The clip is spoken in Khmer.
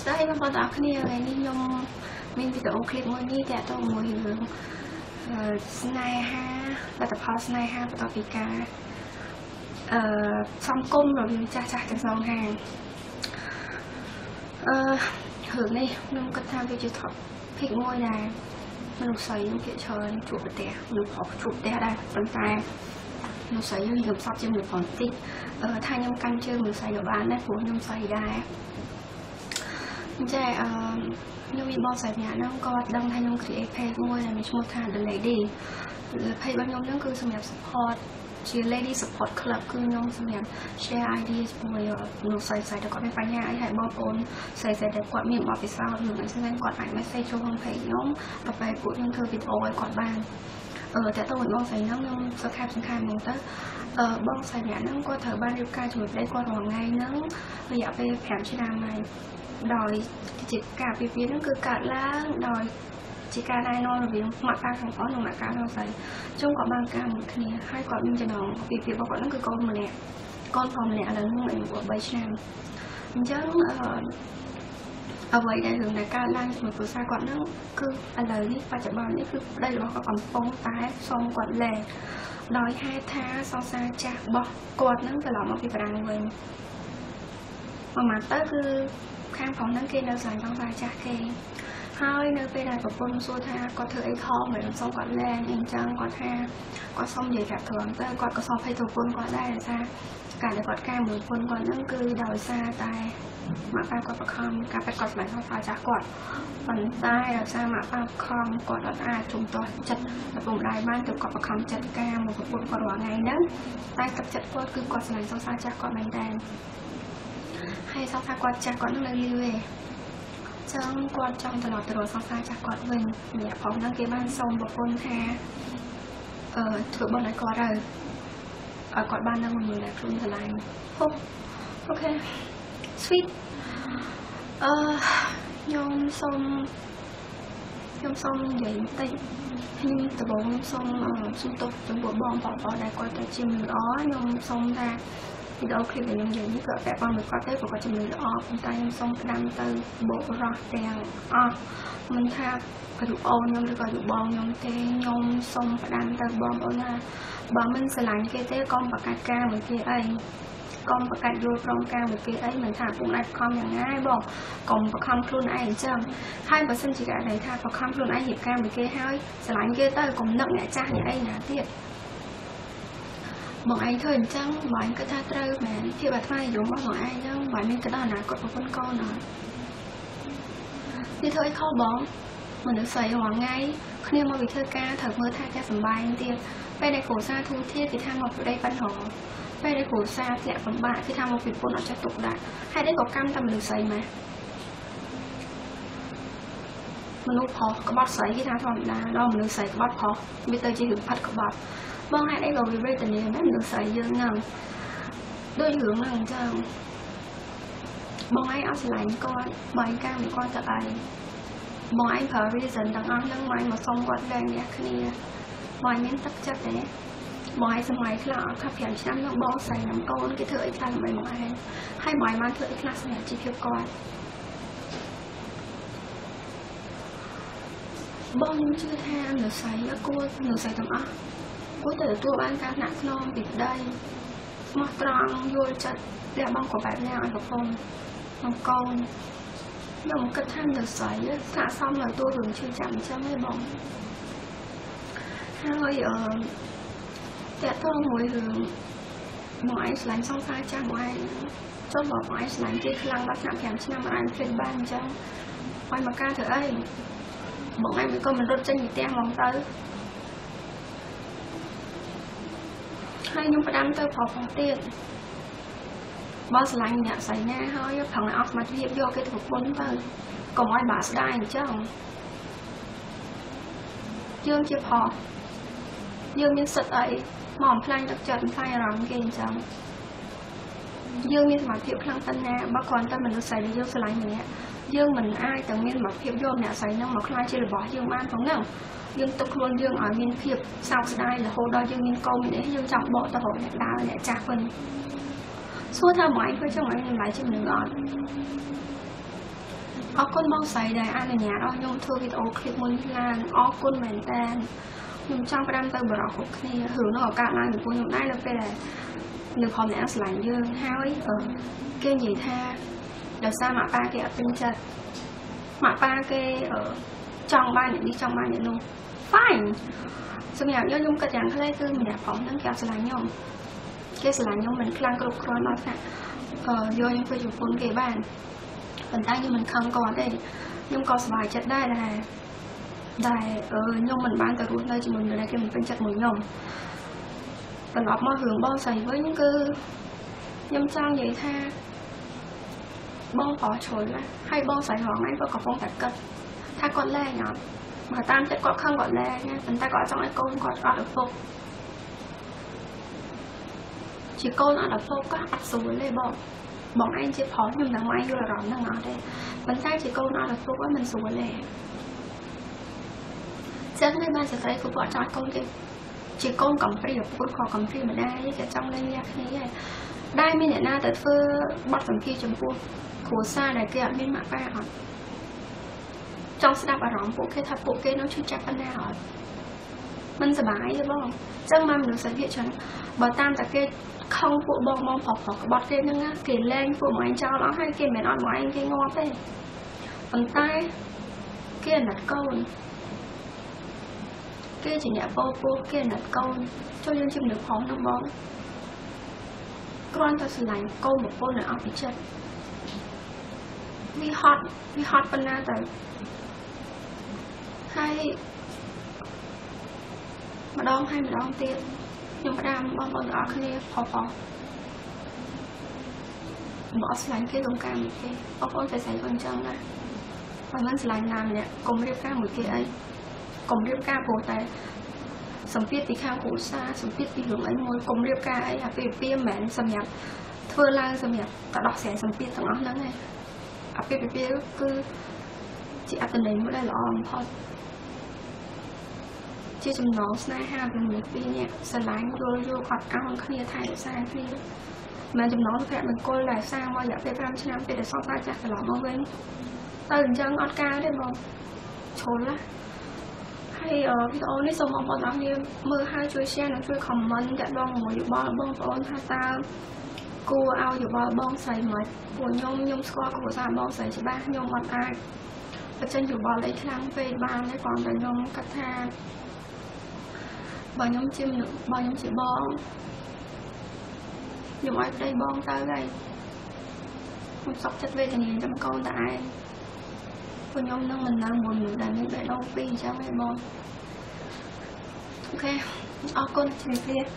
ស្ដីបងប្អូនទាំងអស់គ្នាថ្ងៃនេះខ្ញុំមានវីដេអូឃ្លីបមួយនេះទាក់ទងមួយរឿងស្នេហាលទ្ធផលស្នេហាបន្ទាប់ពីការសង្គមរវាងចាស់ទាំងសងខាងរឿងនេះខ្ញុំគិតថាវាជា topic មួយដែលមនុស្សស្រីយើងភាគច្រើនជួបប្រទះមនុស្សប្រុសជួបប្រទះដែរប៉ុន្តែមនុស្សស្រីយើងកំសត់ជាងមនុស្សប្រុសបន្តិចថាខ្ញុំកាន់ជើងមនុស្សស្រីក៏បានដែរព្រោះខ្ញុំស្រីដែរចាខ្ញុំមានបងស្រីម្នាក់ហ្នឹងគាត់ដឹងថាខ្ញុំ create page មួយដែលមានឈ្មោះថា The Lady page របស់ខ្ញុំហ្នឹងគឺសម្រាប់ support ជា Lady Support Club គឺខ្ញុំសម្រាប់ share idea ជាមួយមនុស្សស្រីៗដែលគាត់មានបញ្ហាអីហើយបងប្អូនស្រីៗដែលគាត់មានបទពិសោធន៍រឿងអីផ្សេងៗគាត់អាច message ចូលក្នុង page ខ្ញុំដល់ពេលពួកខ្ញុំធ្វើវីដេអូឲ្យគាត់បានតែទៅបងស្រីហ្នឹងខ្ញុំសង្ខេបហ្មងទៅបងស្រីម្នាក់ហ្នឹងគាត់ត្រូវបានរៀបការជាមួយប្តីគាត់រាល់ថ្ងៃហ្នឹងរយៈពេល5ឆ្នាំហើយដោយជាការពិពាហ៍ហ្នឹងគឺកើតឡើងដោយជាការណែនាំរវាងម៉ាក់ប៉ាខាងប្រុសនិងម៉ាក់ខាងស្រីជុំក៏បានការមួយគ្នាហើយគាត់មានចំណងពិពាហ៍របស់គាត់ហ្នឹងគឺកូនម្នាក់កូនប្រុសម្នាក់ឥឡូវហ្នឹងអាយុ3ឆ្នាំអញ្ចឹងអ្វីដែលរឿងដែលកើតឡើងជាមួយគ្រួសារគាត់ហ្នឹងគឺឥឡូវនេះបច្ចុប្បន្ននេះគឺប្តីរបស់គាត់កំពុងតែសុំគាត់លែងដោយហេតុថាសង្សារចាស់របស់គាត់ហ្នឹងត្រឡប់មកពីបារាំងវិញមួយម៉ាត់ទៅគឺខាងប្រុសហ្នឹងគេនៅស្រឡាញ់សង្សារចាស់គេហើយនៅពេលដែលប្រពន្ធសួរថាគាត់ធ្វើអីខុសមិនសុំគាត់លែងអីចឹងគាត់ថាគាត់សុំនិយាយប្រាប់ត្រង់ទៅគាត់ក៏សុំភ័យទៅប្រពន្ធគាត់ដែរដោយសារការដែលគាត់ការមួយប្រពន្ធគាត់ហ្នឹងគឺដោយសារតែម៉ាក់ប៉ាគាត់បខំការប៉ាគាត់ស្រឡាញ់សង្សារចាស់គាត់ប៉ុន្តែដោយសារម៉ាក់ប៉ាបខំគាត់អត់អាចជំទាស់ចិត្តឪពុកម្ដាយបានទៅគាត់បខំចិត្តការមួយប្រពន្ធគាត់រាល់ថ្ងៃហ្នឹងតែទឹកចិត្តគាត់គឺគាត់ស្រឡាញ់សង្សារចាស់គាត់មែនតើហើយសង្សារគាត់ចាស់គាត់នឹងនៅលីវឯងចឹងគាត់ចង់ត្រឡប់ទៅរកសង្សារចាស់គាត់វិញម្នាក់ផងហ្នឹងគេបានសុំប្រពន្ធថាធ្វើបុណ្យឲ្យគាត់ទៅឲ្យគាត់បាននឹងមួយដែលខ្លួនស្រឡាញ់ហូអូខេ sweet ខ្ញុំសុំនិយាយបន្តិចខ្ញុំដំបូងខ្ញុំសុំទោសចំពោះបងប្អូនដែលគាត់ទៅជាមនុស្សល្អខ្ញុំសុំថាវីដេអូឃ្លីបដែលខ្ញុំនិយាយនេះក៏ពាក់ព័ន្ធមួយគាត់ទេព្រោះគាត់ជំនឿល្អប៉ុន្តែខ្ញុំសូមផ្ដាំទៅបុរសទាំងអស់មិនថាអាយុអូនខ្ញុំឬក៏អាយុបងខ្ញុំទេខ្ញុំសូមផ្ដាំទៅបងប្អូនថាបើមិនស្រឡាញ់គេទេកុំប្រកាសការមួយគេអីកុំប្រកាសយល់ព្រមការមួយគេអីមិនថាពុកម៉ែបខំយ៉ាងណាឯងបងកុំបខំខ្លួនឯងអញ្ចឹងហើយបើសិនជាករណីថាបខំខ្លួនឯងរៀបការមួយគេហើយស្រឡាញ់គេទៅកុំនឹកអ្នកចាស់អ្នកអីណាទៀតបងឯងធ្វើអញ្ចឹងបងឯងគិតថាត្រូវមែនភាពអាត្មានិយមរបស់បងឯងហ្នឹងបងមានគិតដល់អនាគតប្រពន្ធកូនអត់នេះធ្វើឲ្យខុសបងមនុស្សស្រីរាល់ថ្ងៃគ្នាមកពីធ្វើការត្រូវមើលថែផ្ទះសម្បែងទៀតពេលដែលគ្រួសារធូរធារគេថាមកប្តីបញ្ហាពេលដែលគ្រួសារធ្លាក់ពិបាកគេថាមកពីប្រពន្ធអត់ចេះទុកដាក់ហេតុអីក៏កម្មតែមនុស្សស្រីម៉េះមនុស្សប្រុសក្បត់ស្រីគេថាធម្មតាដល់មនុស្សស្រីក្បត់ប្រុសវាទៅជារឿងផិតក្បត់បងហេតុអីក៏វាវេទនាមែនមនុស្សស្រីយើងហ្នឹងដូចរឿងហ្នឹងអញ្ចឹងបងឯងអត់ស្រឡាញ់គាត់បងឯងការមួយគាត់ទៅអីបងឯងប្រើ reason ទាំងអស់ហ្នឹងបងឯងមកសុំគាត់លែងអ្នកគ្នាបងឯងមានទឹកចិត្តទេបងឯងសម័យខ្លះអត់ថា5ឆ្នាំហ្នឹងបងស្រីនឹងកូនគេធ្វើអីខ្លះដើម្បីបងឯងហើយបងឯងបានធ្វើអីខ្លះសម្រាប់ជីវភាពគាត់បងខ្ញុំជឿថាមនុស្សស្រីគួរមនុស្សស្រីទាំងអស់គួរតែទទួលបានការថ្នាក់ថ្នមពីប្តីស្មោះត្រង់យល់ចិត្តលះបង់ក៏បែបណាឲ្យប្រពន្ធនិងកូនខ្ញុំគិតថាមនុស្សស្រីស័ក្តិសមឲ្យទទួលរឿងឈឺចាប់អញ្ចឹងឯងបងហើយតាក់ទងមួយរឿងមកឯងស្រឡាញ់សង្សារចាស់មកឯងចុះបងឯងស្រឡាញ់គេខ្លាំងដល់ថ្នាក់5ឆ្នាំឯងភ្លេចបានអញ្ចឹងឲ្យមកការធ្វើអីបងឯងក៏មិនរត់ចេញពីផ្ទះហ្មងទៅហើយខ្ញុំផ្ដាំទៅប្រុសផងទៀតបើស្រឡាញ់អ្នកស្រីណាហើយប្រឹងឲ្យអស់សមត្ថភាពយកគេទៅប្រពន្ធទៅកុំឲ្យបាក់ស្ដាយអញ្ចឹងយើងជាប្រុសយើងមានសិទ្ធិអីមកបំផ្លាញទឹកចិត្តបំផ្លាញអារម្មណ៍គេអញ្ចឹងយើងមានសមត្ថភាពខ្លាំងប៉ុណ្ណាបើគ្រាន់តែមនុស្សស្រីដែលយើងស្រឡាញ់ម្នាក់យើងមិនអាចទាំងមានសមត្ថភាពយកអ្នកស្រីហ្នឹងមកក្លាយជារបស់យើងបានផងហ្នឹងយើងទុកខ្លួនយើងឲ្យមានភាពសោកស្ដាយរហូតដល់យើងមានកូនមានអីយើងចង់បកទៅរកអ្នកដើរអ្នកចាស់វិញសួរថាមកឯងធ្វើចឹងឯងតម្លៃជាមនុស្សអត់ អរគុណបងស្រីដែលអនុញ្ញាតឲ្យខ្ញុំធ្វើវីដេអូឃ្លីបមួយនេះឡើងអរគុណមែនតើខ្ញុំចង់ផ្ដាំទៅបរិសុទ្ធគ្រប់គ្នារឿងនោះក៏កើតឡើងចំពោះខ្ញុំដែរនៅពេលដែលនៅផងអ្នកស្រឡាញ់យើងហើយគេនិយាយថាដោយសារម៉ាក់ប៉ាគេអត់ពេញចិត្តម៉ាក់ប៉ាគេចង់បានអ្នកនេះចង់បានអ្នកនោះ fine សម្រាប់ខ្ញុំគិតយ៉ាងខ្លីគឺម្នាក់ប្រុសហ្នឹងគេអត់ស្រឡាញ់ខ្ញុំគេស្រឡាញ់ខ្ញុំមិនខ្លាំងគ្រប់គ្រាន់ដល់ថ្នាក់យកខ្ញុំទៅជប៉ុនគេបានប៉ុន្តែខ្ញុំមិនខឹងគាត់ទេខ្ញុំក៏សប្បាយចិត្តដែរដែលខ្ញុំមិនបានទៅរស់នៅជាមួយនរណាគេមិនពេញចិត្តមួយខ្ញុំត្រឡប់មករឿងបងស្រីវិញគឺខ្ញុំចង់និយាយថាបងប្រុសជ្រុលណាហើយបងស្រីរងឯងក៏កំពុងតែគិតថាគាត់លែងអត់បើតាមចិត្តគាត់ខឹងគាត់លែងណាប៉ុន្តែគាត់ចង់ឲ្យកូនគាត់អត់ឪពុកជាកូនអត់ឪពុកក៏អត់ស្រួលទេបងបងឯងជាប្រុសខ្ញុំនឹងមកឯងយល់អារម្មណ៍ហ្នឹងអត់ទេប៉ុន្តែជាកូនអត់ឪពុកមិនស្រួលទេចឹងហើយបានស្ត្រីគាត់ចង់ឲ្យកូនគេជាកូនកំព្រាឪពុកក៏កំព្រាម្ដាយគេចង់លេងលះគ្នាហើយដែរមានអ្នកណាទៅធ្វើបទសម្ភាសចំពោះគ្រួសារដែលគេអត់មានម៉ាក់ប៉ាអត់ចង់ស្ដាប់អារម្មណ៍ពួកគេថាពួកគេនៅឈឺចាប់ប៉ុណ្ណាអត់មិនសប្បាយទេបងចឹងមកមនុស្សភាគច្រើនបើតាមតែគេខឹងពួកបងបងប្រុសប្រុសក្បត់គេហ្នឹងគេលែងពួកម៉ែចោលអស់ហើយគេមិនមែនអត់ម៉ែគេងាប់ទេប៉ុន្តែគេអាណិតកូនគេជាអ្នកពោពោះគេអាណិតកូនចូលយើងជាមនុស្សប្រុសហ្នឹងបងគ្រាន់តែស្រឡាញ់កូនប្រពន្ធឲ្យអស់ពីចិត្តវាហត់ប៉ុណ្ណាទៅហើយម្ដងហើយម្ដងទៀតខ្ញុំផ្ដាំបងប្អូនទាំងអស់គ្នាផុសបើអត់ស្រឡាញ់គេកុំការមួយគេបងប្អូនស្រីៗក៏អញ្ចឹងដែរបើមិនស្រឡាញ់ណាម្នាក់កុំរៀបការមួយគេអីកុំរៀបការព្រោះតែសម្ពាធពីខាងគ្រួសារសម្ពាធពីរឿងអីមួយកុំរៀបការអីអាពាហ៍ពិពាហ៍មិនមែនសម្រាប់ធ្វើឡើងសម្រាប់តែដោះស្រាយសម្ពាធទាំងអស់ហ្នឹងឯងអាពាហ៍ពិពាហ៍គឺជាអត្ថន័យមួយដែលល្អបំផុតជាចំណងស្នេហាពីមនុស្សពីរនាក់ស្រឡាញ់យល់យោគអត់អោនគ្នាថែរក្សាគ្នាមិនចំណងសុភមង្គលដែលសាងមករយៈពេល5ឆ្នាំពេលដែលសង្សារចាស់ត្រឡប់មកវិញទៅអញ្ចឹងអត់ការទេបងជ្រុលណាហើយវីដេអូនេះសូមបងប្អូនទាំងអស់គ្នាមើលហើយជួយ share និងជួយ comment តាក់ទងមួយយោបល់បងប្អូនថាតើគួរឲ្យយោបល់បងស្រីមិនពួកខ្ញុំស្គាល់គ្រួសារបងស្រីច្បាស់ខ្ញុំអត់អាចបញ្ចេញយោបល់អីខ្លាំងពេកបានទេគ្រាន់តែខ្ញុំគិតថាបើខ្ញុំជាមនុស្សបើខ្ញុំជាបងខ្ញុំឲ្យប្តីបងទៅហើយខ្ញុំសុខចិត្តវេទនាចាំកូនតែឯងពួកខ្ញុំនឹងមិននៅមួយមនុស្សដែលមានបេះដូងពីរអញ្ចឹងឯងបងអូខេអរគុណជំរាបលា។